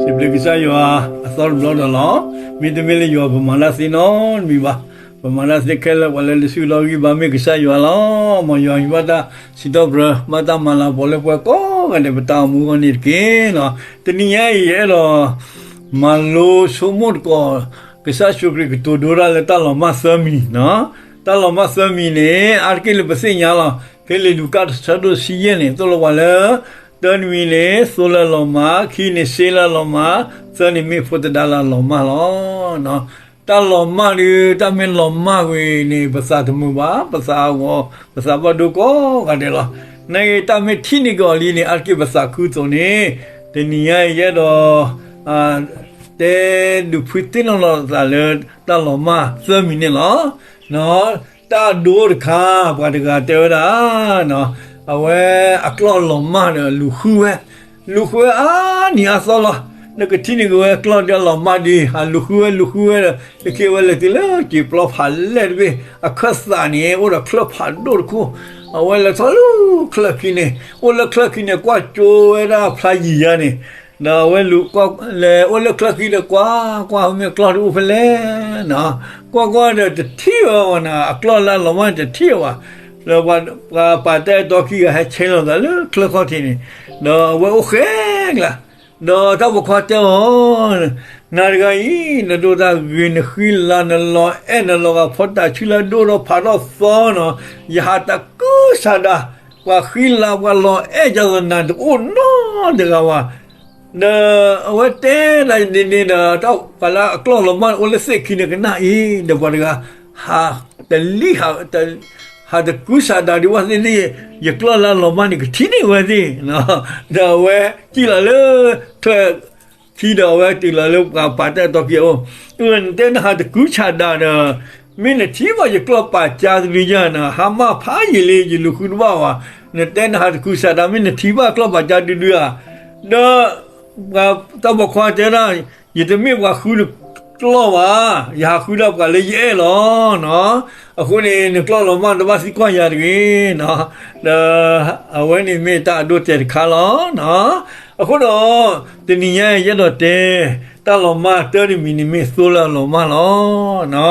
စံးဘျုးကစၢ်ယွၤအသီတဘျီဒီးလီၤ. မ့တမ့ၢ်လၢယွၤပမၤတၢ်သ့နီတမံၤဘၣ်. ပမၤတၢ်သ့ခဲလၢာ်ပှၤလၢတဆူၣ်လီၤဂံၢ်ဘါမ့ၢ်ကစၢ်ယွၤလီၤ. မ်ယွၤဟံးဘၣ်တၢ်စံးထီၣ်ပတြၢၤ ဘၣ်တၢ်မၤလၤကပီၤလၢပှၤကိးဂၤဒဲး ပတၢ်အိၣ်မူအဂီၢ်န့ၣ်တက့ၢ်. တနံၤညါအံၤ ယအဲၣ်ဒိး မၤလိဆိကမိၣ်သကိး ကစၢ်ယ့ၣ်ၡူးခရံာ်ကတိၤဒိတၢ်လၢတၢ်လီၤမၢ်သၢမံၤ. တၢ်လီၤမၢ်သၢမံၤန့ၣ် အါတက့ၢ်လၢပသ့ၣ်ညါလီၤ. ဖဲလံာ်လူၤကၣ်အဆၢဒိၣ်တဆံယဲၢ်န့ၣ် သိၣ်လိပှၤလၢ တၢတမံၤန့ၣ် သိလၢအလီၤမၢ်, ခံန့ၣ် စ့လၢအလီၤမၢ်, သၢန့ၣ်မ့ၢ်ဖိသဒါလၢအလီၤမၢ်လီၤ. တၢ်လီၤမၢ်ဒီး တၢ်မ့ၢ်လီၤမၢ်ဝဲန့ၣ် ပသးတမုာ်ဘၣ်, ပသးအဂီၤ ပသးဘၣ်ဒိကိးဂၤဒဲးလီၤ. နာ်က့ တၢ်မ့ၢ်ထံၣ်န့ၢ်က့ၤအီၤလံန့ၣ် အါတက့ၢ်ပသးခုအသိးန့ၣ်, တနံၤညါအံၤ ယအဲၣ်ဒိး တဲဒုးဖှံသ့ၣ်နီၣ်လီၤသးလၢ တၢ်လီၤမၢ်သၢမံၤန့ၣ်လီၤ. တၢ်အဒိတခါ ပှၤတဂၤတဲဝဲဒၣ် အဝဲအကျီၢ်လီၤမၢ်ဒီးလူၤဃုဝဲ, လူၤဃုဝဲအါနံၤအါသီလီၤ. နကထံၣ်န့ၢ်က့ၤဝဲကျီၢ်ဒီးအလီၤမၢ်ဒီး ဟးလူၤဃုဝဲလူၤဃုဝဲဒီး ဟဲက့ၤဝဲလဲၤတုၤလၢက့ၤပျီဖးလဲၢ်တဘ့ၣ် အခၢၣ်သးန့ၣ် အိၣ်ဒီးချၢၣ်ဖးဒိၣ်တခိၣ်, အဝဲလဲၤထီၣ်လၢချၢၣ်ခံန့ၣ် အိၣ်လၢချၢၣ်ခံန့ၣ် ကွၢ်ကၠိဝဲဒၣ်ဖျါယံၤယၤန့ၣ်, ဒီးအဝဲလူၤကွၢ်လဲၤအိၣ်လၢချၢၣ်ခံဒီးကွၢ်ကွၢ်မ့ၢ်ကျီၢ်တအိၣ်ဖဲလဲၣ် ကွၢ်ကွၢ်ဒီးတထံၣ်ဝဲဘၣ်နၤ အကျီၢ်လၢအလီၤမၢ်န့ၣ်တထံၣ်ဝဲဘၣ်. ဒီးပှၤပာ်တၢ်အဲၣ်တီခံဂၤဟဲဆဲးလီၤသးလၢချၢၣ်ခီၣ်ထံးန့ၣ်, ဒီးအဝဲအိၣ်ဃဲကျါ, ဒီးတၢ်ပိာ်ခွါတဲအီၤ, နၤတဂၤအံၤ နဒိၣ်တၢ်ဂ့ၤ နဃံလၤ နလီၤအဲၣ် နလီၤဂာ်ဖီတၢ်ဆူလၢအဒိၣ်ဒီးဖးထီၣ်သီနီၤ, ယဟးတၢ်ကူစၤဒၤ, ပှၤဃံလၤပှၤလီၤအဲၣ်ဒ်သိးနၤတအိၣ်နီတဂၤဘၣ်. ဒီးအဝဲတဲဒၣ်ဒ်န့ၣ်ဒီး တၢ်ပှၤလၢအကျီၢ်လီၤမၢ်န့ၣ် အိၣ်လၢသ့ၣ်ခံန့ၣ်ကနၣ်အံၤ ဒီးပှၤတဂၤ ဟးတလံၣ် ဟးတကူစၤဒၤဒံးဝဲသ့ၣ်သ့ၣ်, ယကျီၢ်လၢအလီၤမၢ်န့ၣ် ကထံၣ်န့ၢ်ဝဲသ့ၣ်, ဒီးအဝဲစံၣ်လီၤလၢ ချၢၣ်ခံဒီးအဝဲတုၤလီၤလၢပှၤပာ်တၢ်အဲၣ်တီခံအအိၣ်, အၢ နတဲနဟးတကူစၤဒၤဒီး မ့ၢ်နထံၣ်ဘၣ်ယကျီၢ်ပာ်ကၠါတဒုယၤနၤ ဟါမၢ်ဖးယံာ်လံ ယလူၤဃုတဘၣ်ဘၣ်, နတဲနဟးတကူစၤဒၤ မ့ၢ်နထံၣ်ဘၣ်ကျီၢ်ပာ်ကၠါတဒုဧါ. ဒီး တၢ်ပိာ်ခွါတဲဒၣ်, ယတမ့ၢ်ပှၤဃုကျီၢ်ဘၣ်, ယဟးဃုဒၣ်ပှၤလၢယအဲၣ်လီၤ. အဃိန့ၣ် နကျီၢ်လီၤမၢ်တဘၣ်သံကွၢ်ယၤတဂ့ၤ. ဒီးအဝဲန့ၣ်မ့ၢ်တၢ်အဒိအတဲာ်တခါလီၤ. အဃိဒီး တနံၤညါ ယအဲၣ်ဒိးတဲ တၢ်လီၤမၢ်တၢတမံၤန့ၣ်မ့ၢ်သိလၢအလီၤမၢ်လီ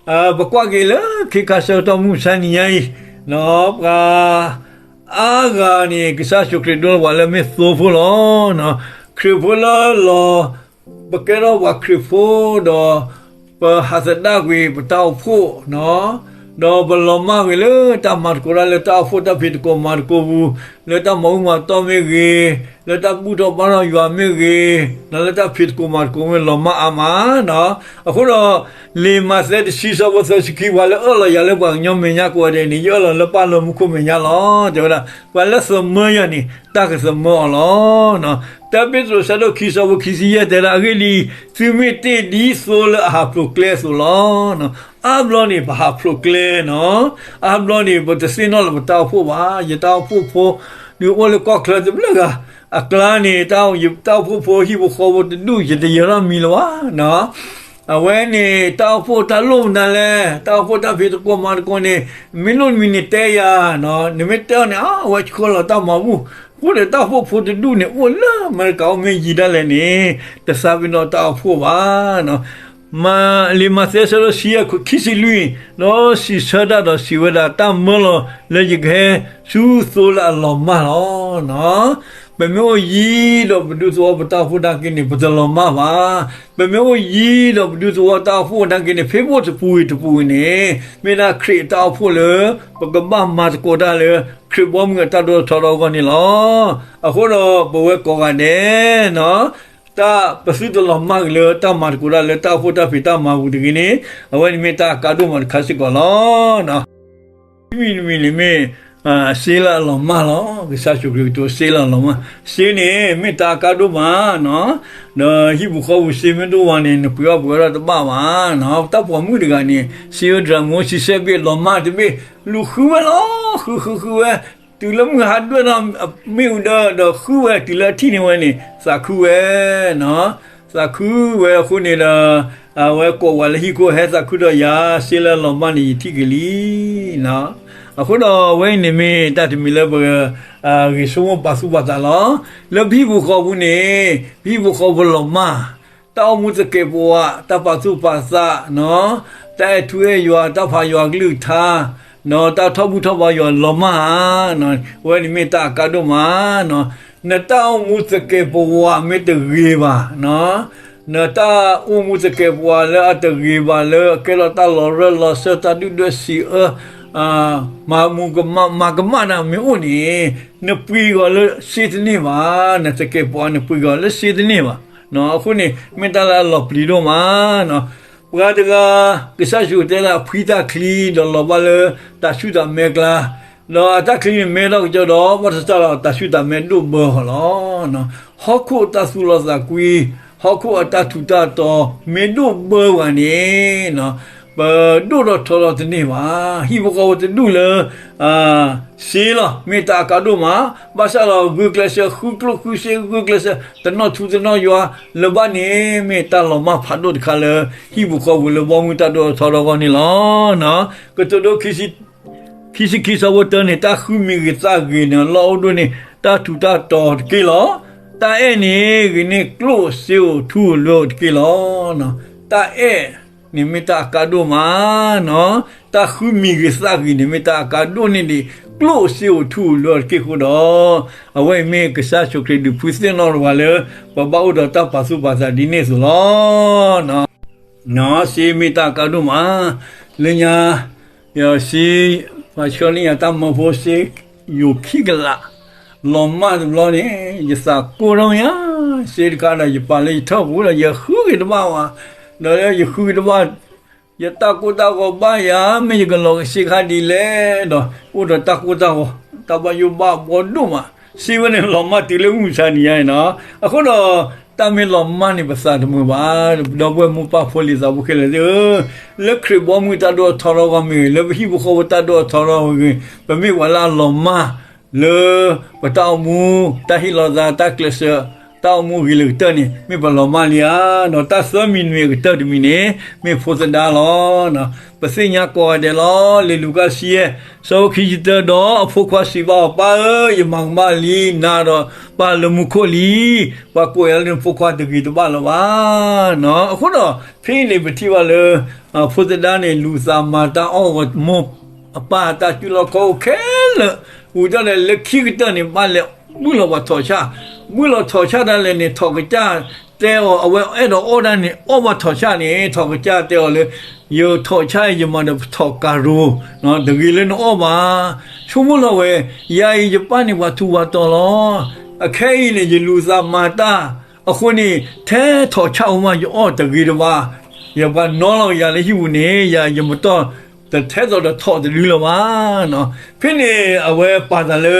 ၤ. ပကွၢ်က့ၤလၢခ့ခါဆၢကတီၢ်မုၢ်မဆါနံၤညါအံၤ, ပှၤ အါဂၤန့ၣ် ကစၢ်ယ့ၣ်ၡူးခရံာ်ဒိလီၤပှၤလၢမ့ၢ်သိဖိလီၤ. ခရံာ်ဖိလၢလီၤ ပကဲထီၣ်ပှၤခရံာ်ဖိဒီး ပဟးသဒၣ်ကွံာ်ပတၢ်အိၣ်ဖှိၣ်, ဒီးပလီၤမၢ်ကွံာ်လၢတၢ်မၤသကိးတၢ်လၢတၢ်အိၣ်ဖှိၣ်တၢ်ဖံးသကိးမၤသကိးပူၤ, လၢတၢ်မၤအူမၤတီၢ်မ့ၢ်ဂ့ၤ, လၢတၢ်ဘူၣ်ထီၣ်ဘါထီၣ်ယွၤမ့ၢ်ဂ့ၤ, ဒီးလၢတၢ်ဖံးသကိးမၤသကိးမ့ၢ်လီၤမၢ်အါမး အဃိဒီး လံာ်မးသဲတဆံဆၢဖိသၢဆံခံ ပှၤလၢအၢၣ်လီၤယၤလၢပှၤကညီမဲာ်ညါကိးဂၤဒဲးန့ၣ် ယအၢၣ်လီၤလၢပၢ်လၢမူခိၣ်မဲာ်ညါလီၤ. တဲဝဲဒၣ် ပှၤလၢသမၢယၤန့ၣ် တၢ်ကသမၢအီၤလီၤ. တၢ်ပ့းတရူးဆၢဒိၣ်ခံဆၢဖိခံဆံယဲၢ်တဲဒၣ် အဂ့ၢ်ဒ်အံၤ, သုမ့ၢ်တ့ၢ်ဒ်သိလၢအဟးဖျိးကျဲအသိးလီၤ. အါဘျီန့ၣ် ပဟးဖျိးကျဲနီၤ, အါဘျီန့ၣ် ပတသ့ၣ်နီၣ်လၢပတၢ်အိၣ်ဖှိၣ်ဘၣ်. ယတၢ်အိၣ်ဖှိၣ်ဖိ ဒုးအိၣ်လၢကီၢ်ချၢတဘျုးဂၤ, အကျါန့ၣ် ယတၢ်အိၣ်ဖှိၣ်ဖိဟံၣ်ဖိဃီဖိတဒူၣ် ယတယၢၤထီၣ်မံၤလၢၤဘၣ်နီၤ. အဝဲန့ၣ် တၢ်အိၣ်ဖှိၣ်တၢ်လိၣ်မနုၤလဲၣ်, တၢ်အိၣ်ဖှိၣ်တၢ်ဖံးသကိးမၤသကိးန့ၣ် မ့ၢ်လိၣ်တမံၤန့ၣ်တဲယၤနီၤ, နမ့ၢ်တဲအီၤန့ၣ် အဝဲဆှၢလီၤတၢ်မၤဘူၣ်, အဃိဒီးတၢ်အိၣ်ဖှိၣ်ဖိတဒူၣ်န့ၣ် အိၣ်လၢအမဲရကၤအိၣ်မ့ၢ်ယံာ်ဒၣ်လဲာ်န့ၣ် တသးပ့ၤနီၣ်တၢ်အိၣ်ဖှိၣ်ဘၣ်နီၤ. လံာ်မးသဲဆၢဒိၣ်ဆံယဲၢ် ခံဆံလွံၢ်, ဒီးစံးဆၢတၢ်ဒီးစံးဝဲဒၣ် တၢ်မၢလီၤလၢယကဟဲဆူသိလၢအလီၤမၢ်လီၤ. ပမ့ၢ်အိၣ်ယံၤဒီးပဒူသဝီပတၢ်အိၣ်ဖှိၣ်နာ်က့န့ၣ် ပတလီၤမၢ်ဘၣ်. ပမ့ၢ်အိၣ်ယံၤဒီးပဒူသဝီတၢ်အိၣ်ဖှိၣ်နာ်က့န့ၣ် ဖဲပအိၣ်တပူၤဝံၤတပူၤဝံၤန့ၣ် မ့ၢ်ဒၣ်ခရံာ်အတၢ်အိၣ်ဖှိၣ်လၢ ပကဘၣ်မၤသကိးတၢ်လၢ ခရံာ်ဘီမုၢ်အတၢ်ဒိၣ်ထီၣ်ထီထီၣ်အဂီၢ်န့ၣ်လီၤ. အဃိဒီးပဝဲကိးဂၤဒဲးနီၤ တၢ်ပသုတလီၤမၢ်က့ၤလၢတၢ်မၤသကိးတၢ်လၢတၢ်အိၣ်ဖှိၣ်တၢ်ဖံးတၢ်မၤပူၤတဂ့ၤန့ၣ် အဝဲန့ၣ်မ့ၢ်တၢ်အကါဒိၣ်မးတခါစ့ၢ်ကီးလီၤ. ခံမံၤတမံၤန့ၣ်မ့ၢ် စ့လၢအလီၤမၢ်လီၤ. ကစၢ်ယ့ၣ်ၡူးခရံာ်ကတိၤစ့လၢအလီၤမၢ်, စ့န့ၣ်မ့ၢ်တၢ်အကါဒိၣ်မးနီၤ. ဒီးဟံၣ်ပူၤဃီပူၤစ့မ့ၢ်တအိၣ်ဘၣ်န့ၣ် နပှ့ၤအီၣ်ပှ့ၤအီတဘၣ်ဘၣ်နီၤ. တၢ်ပိာ်မုၣ်တဂၤန့ၣ် စ့အၢတြၤမိစံဆဲဘ့ၣ် လီၤမၢ်တဘ့ၣ် လူၤဃုဝဲလီၤ. ဃုဃုဃုဝဲ တုၤလၢမုၢ်ဟါဒွဲၣ်ထီၣ်မ့ၣ်အူဒၢဒီးဃုဝဲ တုၤလၢအထံၣ်န့ၢ်ဝဲန့ၣ် သးခုဝဲနီၤ. သးခုဝဲအဃိန့ၣ်ဒီး အဝဲကိးပှၤလၢဟံၣ်ခိၣ်ဟဲသးခုဒီးယၤ စ့လၢအလီၤမၢ်န့ၣ် ယထံၣ်က့ၤလံနီၤ. အဃိဒီးအဝဲအံၤန့ၣ်မ့ၢ်တၢ်တမံၤလၢပ ဂ့ၤဆိကမိၣ်ပာ်သူၣ်ပာ်သးလီၤ. လၢပဟံၣ်ဖိဃီဖိန့ၣ် ပဟံၣ်ဖိဃီဖိလီၤမၢ် တၢ်အိၣ်မူသကဲးပဝး တၢ်ပာ်သူၣ်ပာ်သး တၢ်အဲၣ်ထူအဲၣ်ယွၤ တၢ်ဖးယွၤကလုၢ်ကထါ တၢ်ထီၣ်ဘူၣ်ထီၣ်ဘါယွၤလီၤမၢ်ဧါ. အဝဲန့ၣ်မ့ၢ်တၢ်အကါဒိၣ်မး. နတၢ်အိၣ်မူသကဲးပဝးမ့ၢ်တဂ့ၤဘၣ် နတၢ်အိၣ်မူသကဲးပဝးလၢအတဂ့ၤဘၣ် လၢအကဲထီၣ်တၢ်လီၤရၢၢ်လီၤစၢၤ တၢ်ဒုၣ်ဒွဲၣ်စံးအၢ မၤမူကမၣ် မၤကမၣ်တၢ်မ့ၢ်အိၣ်န့ၣ် နပှ့ၤကီၤလၢစ့တန့ၢ်ဘၣ်. နသကဲးပဝး နပှ့ၤကီၤလၢစ့တန့ၢ်ဘၣ်. အဃိန့ၣ် မ့ၢ်တၢ်လၢအလီၤပျံၤဒိၣ်မး. ပှၤတဂၤ ကစၢ်ယ့ၣ်ၡူးတဲဒၣ် ဖှံတၢ်ချံဒီးလီၤဘၣ်လၢတၢ်ဆူၣ်တၢ်မဲအကျါ, ဒီးအတၢ်ချံန့ၣ်မဲထီၣ်ကစီဒီး ဘၣ်ဆၣ်ဒီးတၢ်ဆူၣ်တၢ်မဲဒိၣ်ဘၢအီၤလီၤ. ဟီၣ်ခိၣ်အတၢ်သူၣ်လီၤသးကွံ, ဟီၣ်ခိၣ်အတၢ်ထူးတၢ်တီၤ မ့ၢ်ဒိၣ်ဘၢဝဲန့ၣ် ပဒိၣ်ထီၣ်ထီထီၣ်တန့ၢ်ဘၣ်. ဟံၣ်ဖိဃီဖိတဒူၣ်လၢ စ့လီၤ မ့ၢ်တၢ်အကါဒိၣ်မး, ဘၣ်ဆၣ်ဒီးဂုာ်ကျဲးစၢးဃုကျိၣ်ဃုစ့ ဂုာ်ကျဲးစၢးတနီၣ်ထူတနီၣ်ယွၤလၢၤဘၣ်န့ၣ် မ့ၢ်တၢ်လီၤမၢ်ဖးဒိၣ်တခါလၢ ဟံၣ်ဖိဃီဖိလၢဘီမုၢ်တၢ်ဒိၣ်ထီၣ်ထီထီၣ်အဂီၢ်န့ၣ်လီၤ. ကတိၤဒိ ခံဆံခံ ဆၢဖိတၢန့ၣ် တၢ်ဃုမံၤဂ့ၤသးဂ့ၤန့ၣ် လီၢ်အိၣ်ဒိၣ်န့ၣ် တၢ်ထူးတၢ်တီၤတက့ၢ်လီၤ. တၢ်အဲၣ်န့ၣ်ဂ့ၤန့ၢ်ကျိၣ်စ့အိၣ်ထူအိၣ်လွဲအိၣ်တက့ၢ်လီၤ. တၢ်အဲၣ်န့ၣ်မ့ၢ်တၢ်အကါဒိၣ်မး, တၢ်ဃုမံၤဂ့ၤသးဂ့ၤန့ၣ် မ့ၢ်တၢ်အကါဒိၣ်န့ၢ်ဒံး ကျိၣ်စ့အိၣ်ထူအိၣ်လွဲအိၣ်တက့ၢ်အဃိဒီး, အဝဲအံၤမ့ၢ်ကစၢ်ယ့ၣ်ၡူးခရံာ်ဒုးဖုသ့ၣ်နီၣ်ပှၤလၢ ပဘၣ်အိၣ်ဒီးတၢ်ပာ်သူၣ်ပာ်သးဒ်န့ၣ်အသိးလီၤ. စ့မ့ၢ်တၢ်အကါဒိၣ်မး, လၢညါ ယစ့ ပှၤဆှၢန့ၢ်ယၤတၢ်မၢဖိစ့ ယိၤခံကလး လီၤမၢ်တဘျီန့ၣ် ယသးကိၢ်ထီၣ်မ့ၢ်ဧါ, စ့တခါဒီး ယပာ်လၢယထၢၣ်ပူၤဒီး ယဃုက့ၤတဘၣ်ဝဲ, ဒီးလၢယဃုက့ၤတဘၣ် ယတၢ်ကိၢ်တၢ်ဂီၤဘၣ်ယၤ မ့ၢ်ယကလီၤက့ၤစ့ခါဒ်လဲၣ်ဒီး အိၣ်ဒီးတၢ်ကိၢ်တၢ်ဂီၤ တၢ်ဘၣ်ယိၣ်ဘၣ်ဘှီဒိၣ်မး, စ့ဝဲန့ၣ်လီၤမၢ်တုၤလၢမုၢ်မဆါတနံၤညါအံၤနီၤ, အဃိဒီး တၢ်မ့ၢ်လီၤမၢ်န့ၣ် ပသးတမုာ်ဘၣ်, ဒီပုၢ်ဝဲၢ်မိၢ်ပၢ်ဖိလံၤသးဖိခဲလၢာ်သ့ၣ်ဧၢ, လၢခရံာ်ဘီမုၢ်တၢ်ဒိၣ်ထီၣ်ထီထီၣ်အဂီၢ်မ့ၢ်ဂ့ၤ, လၢပဟံၣ်ဖိဃီဖိတၢ်ဒိၣ်ထီၣ်ထီထီၣ်အဂီၢ်မ့ၢ်ဂ့ၤ, ပမ့ၢ်ပှၤလၢအလီၤမၢ် လၢပတၢ်အိၣ်မူ တၢ်ဟ့ၣ်လီၤသး တၢ်ကျဲးစၢး တၢ်အိၣ်မူဂ့ၤလၢာ်ကတၢၢ်န့ၣ် မ့ၢ်ပလီၤမၢ်လံဧါ, ဒီးတၢ်သၢမံၤနွံအကတၢၢ်တမံၤန့ၣ် မ့ၢ်ဖိသဒါလီၤ. ပသ့ၣ်ညါကိးဂၤဒဲးလီၤ, လံာ်လူၤကၣ်ဆံယဲၢ် ဆၢဖိခံဆံတၢ ဒီးအဖိခွါစံးဘၣ်အီၤ, ပၢ်ဧၢ, ယမၤကမၣ်လံ, နၤဒီးပၢ်လၢမူခိၣ်လံ, ပှၤကိးယၤလၢနဖိခွါတဂ့ၤတဘၣ်လၢၤဘၣ်. အဃိဒီး ဖဲအံၤန့ၣ် ပထံၣ်ဘၣ်လၢ ဖိသဒါန့ၣ် လူၤသးမၤတၢ်အီၣ်ဂီၤမိၢ်အပၢ်တၢ်စုလီၢ်ခီအိၣ်ခဲလၢာ်, ဝံၤတၢ်န့ၣ် လၢခံကတၢၢ်န့ၣ် ဘၣ်လဲၤဘုၣ်လီၤပှၤထိးဆၣ်, ဘုၣ်လီၤထိးဆၣ်ဒၣ်လဲာ်န့ၣ် ထိးကစၢ်တဲအီၤ, အဝဲအဲၣ်ဒိးအီၣ်တၢ်န့ၣ် အီၣ်ဘၣ်ထိးဆၣ်န့ၣ် ထိးကစၢ်တဲအီၤလၢ ယထိးဆၣ် ယမၤဒီးပထိးကၤရိၤ, တဂ့ၤလၢနအီၣ်ဘၣ်. ဆိကမိၣ်လီၤဝဲ, ယၤအံၤယပၢ်န့ၣ်ပှၤထူးပှၤတီၤလီၤ. အခဲအံၤန့ၣ် ယလူၤသးမၤတၢ် အဃိန့ၣ် ထဲထိးဆၣ်အိၣ်မးယအီၣ်တဂ့ၤတဘၣ်, ယပှၤနီလီၤကယၤလၢဟံၣ်ပူၤန့ၣ် ယၤယမတီၢ်တထဲသိးဒီးထိးတဒုလၢၤဘၣ်. ဖဲန့ၣ်အဝဲပာ်သးလၢ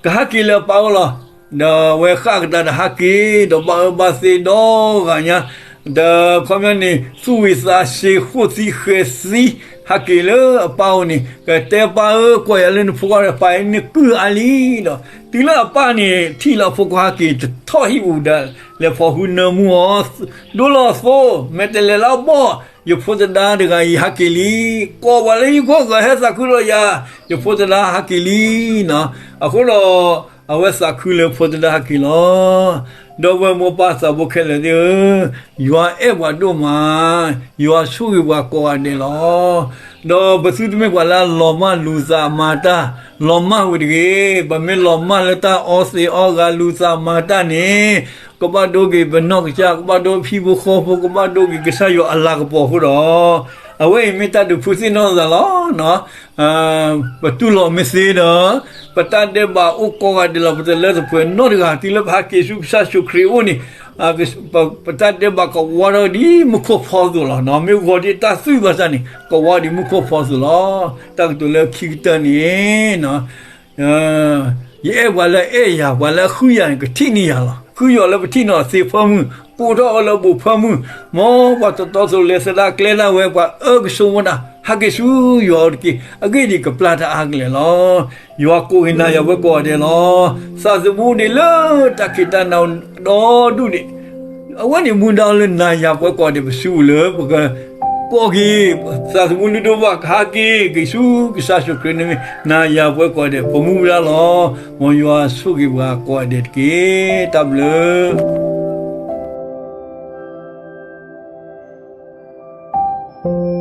ကဟဲက့ၤလၢအပၢ်အိၣ်လီၤ. ဒီးအဝဲဃၣ်ကဒါဒီးဟဲက့ၤ ဒီးဘၣ်အၢဘၣ်သီဒီဂၤညါ, ဒီးခီပညီန့ၣ် သူၣ်ဝံၤသးဆံး ဃိၣ်သံဃဲၤသံ ဟဲက့ၤလၢအပၢ်အိၣ်န့ၣ် ကတဲပၢ်ဧၢ, ကွၢ်ယၤလၢနဖိခွါဒီး ပၢ်အံၤန့ၣ်ကုၢ်အါလံဒီး တုၤလၢအပၢ်န့ၣ် ထံၣ်လၢအဖိခွါဟဲက့ၤတထီၣ်ဟံၣ်ပူၤဒီး လဲၤဖိးဟုနၢမူအီၤ, ဒိလီၤသိ မဲာ်တဲးလဲးလၢအဘီၣ်, ယဖိသဒါတဂၤအံၤဟဲက့ၤလံ, ကိးပှၤလၢဟံၣ်ခိၣ်ဂၤဟဲသးခုဒီးယၤ, ယဖိသဒါဟဲက့ၤလံ. အဃိဒီး အဝဲသးခုလၢဖိသဒါဟဲက့ၤလီၤ. ဒီပုၢ်ဝဲၢ်မိၢ်ပၢ်သးဖိခဲလၢာ်သ့ၣ်ဧၢ, ယွၤအဲၣ်ပှၤဒိၣ်မး, ယွၤဆိၣ်ဂ့ၤပှၤကိးဂၤဒဲးလီၤ. ဒီးပသုတမ့ၢ်ပှၤလၢအလီၤမၢ်လူၤသးမၤတၢ်, လီၤမၢ်ဝဲတဂ့ၤ. ပမ့ၢ်လီၤမၢ်လၢတၢ်အီသံးအီဂၤလူၤသးမၤတၢ်န့ၣ် ကဘၣ်ဒိက့ၤပနီၢ်ကစၢ်, ကဘၣ်ဒိဟံၣ်ဖိဃီဖိ, ကဘၣ်ဒိက့ၤကစၢ်ယွၤအလၤကပီၤအဃိဒီး, အဝဲအံၤမ့ၢ်တၢ်ဒုးဖုသ့ၣ်နီၣ်သးလီၤ. ပတူၢ်လိာ်မ့ၢ်သ့ဒီး ပတၢ်ဒဲးဘးအိၣ်ကိးဂၤဒဲးလီၤ. ပတလၢတပှဲၤနီတဂၤ တုၤလၢပဟဲက့ၤဆူကစၢ်ယ့ၣ်ၡူးခရံာ်အအိၣ်န့ၣ် ပတၢ်ဒဲးဘးကဝါထီၣ်ဒ်မူခိၣ်ဖီအသိးလီၤ. မ့ၢ်ဂီၤဒ်တၢ်သွံၣ်ဘၣ်ဆၣ်န့ၣ် ကဝါဒ်မူခိၣ်ဖီအသိးလီၤ. တၢ်ကတိၤလၢခံကတၢၢ်န့ၣ် ယအဲၣ်ပှၤလၢအအဲၣ်ယၤ, ပှၤလၢအဃုယၤန့ၣ် ကထံၣ်န့ၢ်ယၤလီၤ. ဃုယၤလၢပထံၣ်န့ၢ်အီၤသ့ဖၢမုၢ်, ကိးထီၣ်အီၤလၢအဘူးဖၢမုၢ်, မ်ပှၤတတီသိးလဲၤသဒၣ်ကျဲဒၣ်ဝဲ, ပှၤအၢကဆိးဝဲဒၣ်, ဟဲက့ၤဆူယွၤအအိၣ်တက့ၢ်. အဂ့ၢ်ဒ်အံၤ, ကပျၢ်တၢ်အါကလဲာ်လီၤ. ယွၤကိးက့ၤနၤယၤပှၤကိးဂၤဒဲးလီၤ. သးသမူဒ်လၢတၢ်ခံးတၢ်နၤဒီဒူၣ်န့ၣ်, အဝဲန့ၣ်မူဒါလၢနၤယၤပှၤကိးဂၤဒဲး ပစုပူၤလၢပက ကိးက့ၤ သးသမူလုၢ်ဒိၣ်ဘၣ်ကဟဲက့ၤ က့ၤဆူကစၢ်ယ့ၣ်ၡူးခရံာ်န့ၣ် နၤယၤပဝဲကိးဂၤဒဲး ပမူပဒါလီၤ. မ်ယွၤဆိၣ်ဂ့ၤပှၤကိးဂၤဒဲးတက့ၢ်. တၢ်ဘျုး